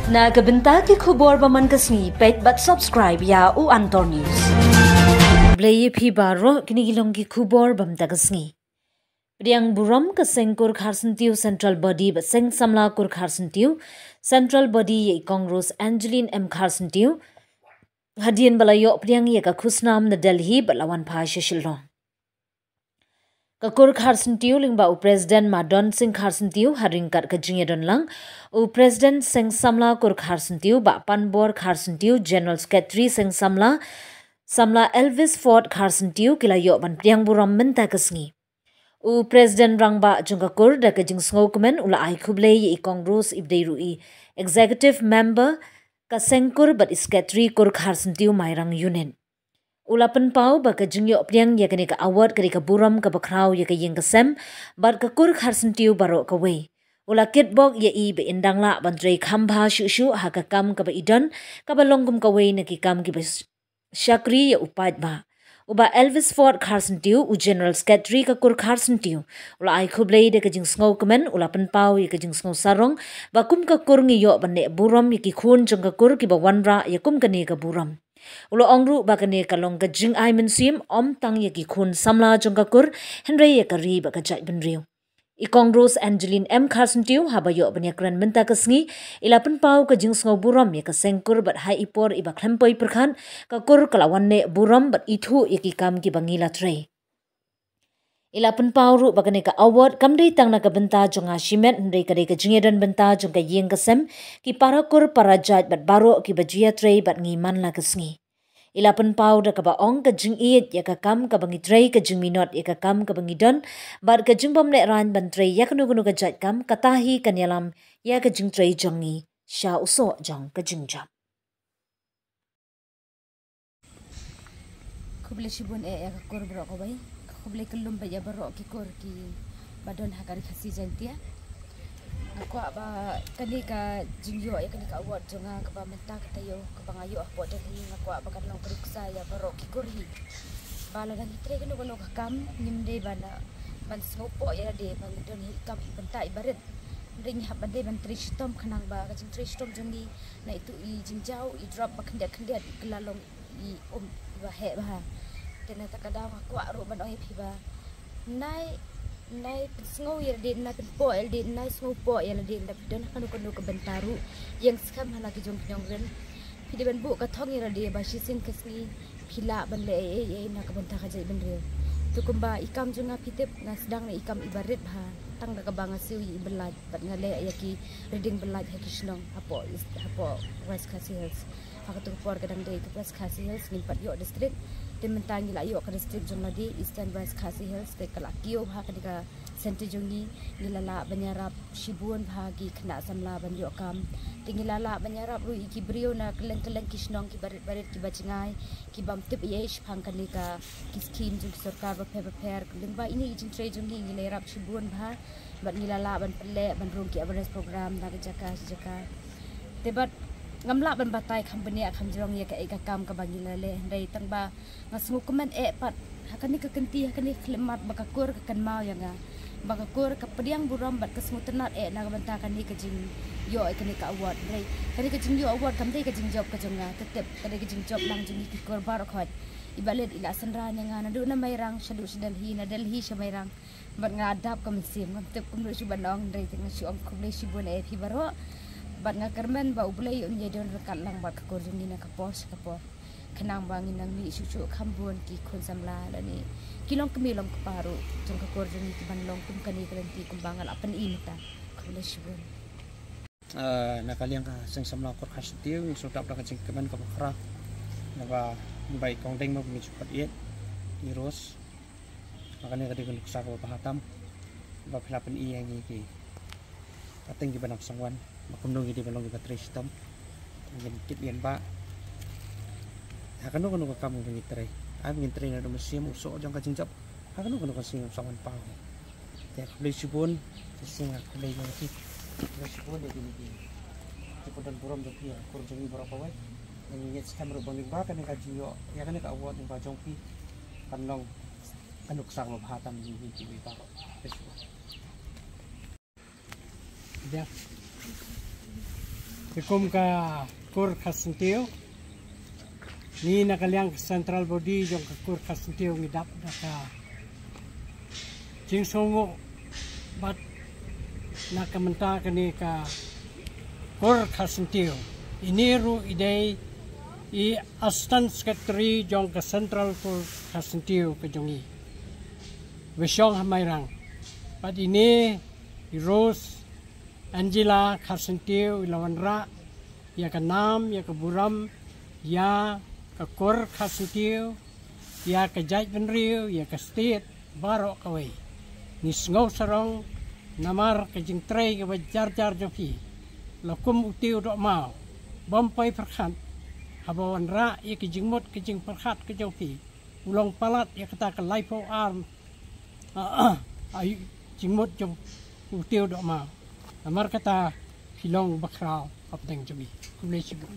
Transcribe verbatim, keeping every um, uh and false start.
Na ka bynta ki khubor ba man ka sngi, peit bad subscribe ïa u Antor News. Khublei ïa phi baroh, kine ki long ki khubor ba mynta ka sngi. Pdiang burom ka Seng Kur Kharsyntiew Central Body bad Seng Samla Kur Kharsyntiew Central Body ïa i Kong Rose Angeline M Kharsyntiew hadien ba la ïoh pdiang ïa ka khusnam na Delhi bad la wan phai sha Shillong. Ka Kur Kharsyntiew lyngba u President Madon Singh Kharsyntiew, ha ryngkat ka jingïadon lang u President Seng Samla Kur Kharsyntiew, Bah Panbor Kharsyntiew, General Secretary Seng Samla, Samla Elvis Ford Kharsyntiew, ki la ïoh ban pdiang burom mynta ka sngi. U President Rangbah jong ka Kur, da ka jingsngewkmen u la ai khublei ïa i Kong Rose, iba dei ruh i Executive Member ka Seng Kur bad i Secretary Kur Kharsyntiew Mairang Unit. U la pynpaw ba ka jingïoh pdiang ïa kane ka award ka dei ka burom kaba khraw ïa ka ïing ka sem bad ka Kur Kharsyntiew baroh kawei. U la kitbok ïa i ba in dang lah ban trei kham bha shuh shuh ha ka kam kaba i don, kaba long kum kawei na ki kam kiba sh-, shakri ïa u paidbah. U Bah Elvis Ford Kharsyntiew, u General Secretary ka Kur Kharsyntiew, u la ai khublei da ka jingsngewkmen, u la pynpaw ïa ka jingsngewsarong ba kum ka Kur ngi ïoh ban leh burom ïa ki khun jong ka Kur kiba wanrah ïa kum kane ka burom. U la ong ruh ba kane ka long ka jingai mynsiem ym tang ïa ki khun samla jong ka Kur, hynrei ïa ka ri bad ka jaitbynriew. I Kong Rose Angeline M Kharsyntiew, haba ïoh ban ïakren mynta ka sngi, i la pynpaw ka jingsngewburom ïa ka Seng Kur bad ha i por iba khlem poi pyrkhat, ka Kur ka la wan leh burom bad ithuh ïa ki kam kiba ngi la trei. I la pynpaw ruh ba kane ka award kam dei tang na ka bynta jong nga shimet, hynrei ka dei ka jingïadon bynta jong ka ïing ka sem, ki para Kur para jait bad baroh kiba ju ïatrei bad ngi man la ka sngi. I la pynpaw da kaba ong ka jingïeit ïa ka kam kaba ngi trei, ka jingminot ïa ka kam kaba ngi don, bad ka jingbym lehraiñ ban trei ïa kano kano ka jait kam, kata hi kan ïalam ïa ka jingtrei jong ngi sha u soh jong ka jingjop. Khublei shibun eh ïa ka Kur baroh kawei. Khublei kyllum bad ïa baroh ki Kur kiba don ha ka Ri Khasi Jaiñtia. Nga kwah ba kane ka jingïoh ïa kane ka award jong nga kaba mynta ka taïew kaba nga ïoh hapoh Delhi, nga kwah ba kan long ka nuksa ïa baroh ki Kur hi. Ba lada ngi trei kano kano ka kam, ngim dei ban, ban sngewpoh ïa lade ba ngi don hi kam i bynta iba rit. Hynrei ngi hap ban dei ban trei shitom khnang ba ka jingtrei shitom jong ngi na itu i jingjaw, i drop ba khyndiat khyndiat, i kylla long i um iba heh bha. Te na kata ka daw nga kwah ruh ban ong ïa phi ba nai, nai pynsngew ïa lade, nai pynpoh ïa lade, nai sngewpoh ïa lade, lada phi don ha kano kano ka bynta ruh, ïeng skhem ha la ki jong ki nongrim. Phi dei ban buh ka thong ïa lade ba shisien ka sngi phi lah ban leh ei ei ei na ka bynta ka jaitbynriew. Te kumba i kam jong nga phi tip nga sdang na i kam iba rit bha, tang da kaba nga siew ïa i byllait bad nga leh ïa ki reading byllait ha ki shnong hapoh East, hapoh West Khasi Hills. Ha katu ka por ka dang dei ka West Khasi Hills, ngim pat ïoh district. Te mynta ngi la ïoh ka district jong lade, Eastern West Khasi Hills, te ka la kiew bha kane ka centre jong ngi. Ngi la lah ban ïarap shibun bha ki khynnah samla ban ïoh kam. Te ngi la lah ban ïarap ruh ïa ki briew na kylleng kylleng ki shnong kiba rit ba rit, kiba jngai, ki bym tip ei ei shaphang kane ka ki skim jong ki sorkar bapher bapher. Lyngba ine i jingtrei jong ngi, ngi la ïarap shibun bha. Bad ngi la lah ban pynleh ban rung ki awareness program na ka jaka sha jaka. Te bad ngam lah ban batai kham bniah kham jrong ïa kaei ka kam kaba ngi la leh, hynrei tang ba nga sngewkmen eh pat ha kane ka kynti, ha kane ka khyllipmat ba ka Kur ka kynmaw ïa nga, ba ka Kur ka pdiang burom bad ka sngewtynnat eh na ka bynta kane ka jingïoh ïa kane ka award. Hynrei kane ka jingïoh award kam dei ka jingjop ka jong nga, te tip ka dei ka jingjop lang jong ngi ki Kur baroh khoit. I Bah Leit i la synran ïa nga naduh na Mairang shaduh sha Delhi, na Delhi sha Mairang. Bad nga dap ka mynsiem, ngam tip kumno shu ban ong, hynrei te nga shu ong khublei shibun eh phi baroh. Bad nga kyrmen ba U Blei un ïai don ryngkat lang bad ka Kur jong ngi na ka por sha ka por, khnang ba ngin nang mih shuh shuh kham bun ki khun samla lane ki longkmie longkpa ruh jong ka Kur jong ngi ki ban long kum kane ka lynti kumba nga la pyni mynta. Khublei shibun. Ah, na ka liang ka Seng Samla Kur Kharsyntiew, ngi sngewthuh da ka jingkmen kaba khraw naba, naba i Kong Deng ma ba ngi ju khot ïeit, i Rose. Ba kane ka dei ka nuksa kaba bha tam ba phi la pyni ïa ngi ki pateng kiba nang sngewbha ba kumno ngi dei ban long kiba trei shitom. Ngin tip ïa ba ha kano kano ka kam ba ngi trei, ai ba ngin trei naduh mynsiem, u soh jong ka jingjop, ha kano kano ka sngi ngam sngewbha paw. Te khublei shibun, te shisien nga khublei ïa phi. Khublei shibun ïa kine ki, ki pyndonkam burom jong phi ïa ka Kur jong ngi baroh kawei. Ngi ngeit skhem ruh ba lyngba kane ka jingïoh ïa kane ka award lyngba jong phi kan long ka nuksa kaba bha tam ïa ngi kiwei baroh. Khublei shibun. Ïa. Te kum ka kur Khasyntiw, ngi na ka liang ka central body jong ka kur Khasyntiw ngi dap da ka jingsngew bad na ka mynta kane ka kur Khasyntiw. Ine ruh i dei i assistant secretary jong ka central kur Khasyntiw ka jong i. Wa shong ha Mairang. Bad ine i Rose Angela Khasyntiw i la wanrah ïa ka nam, ïa ka burom, ïa ka kur Khasyntiw, ïa ka jaitbynriew, ïa ka state baroh kawei. Ngi sngew sarong namar ka jingtrei kaba jar jar jong phi. La kum u Tiew Dohmaw bym poi pyrkhat, haba wanrah ïa ka jingmut ka jingpyrkhat ka jong phi, u long palat ïa kata ka laiphew ar, ah, ah, ai jingmut jong u Tiew Dohmaw. Namar kata phi long bakhraw hapdeng jong ngi. Khublei shibun.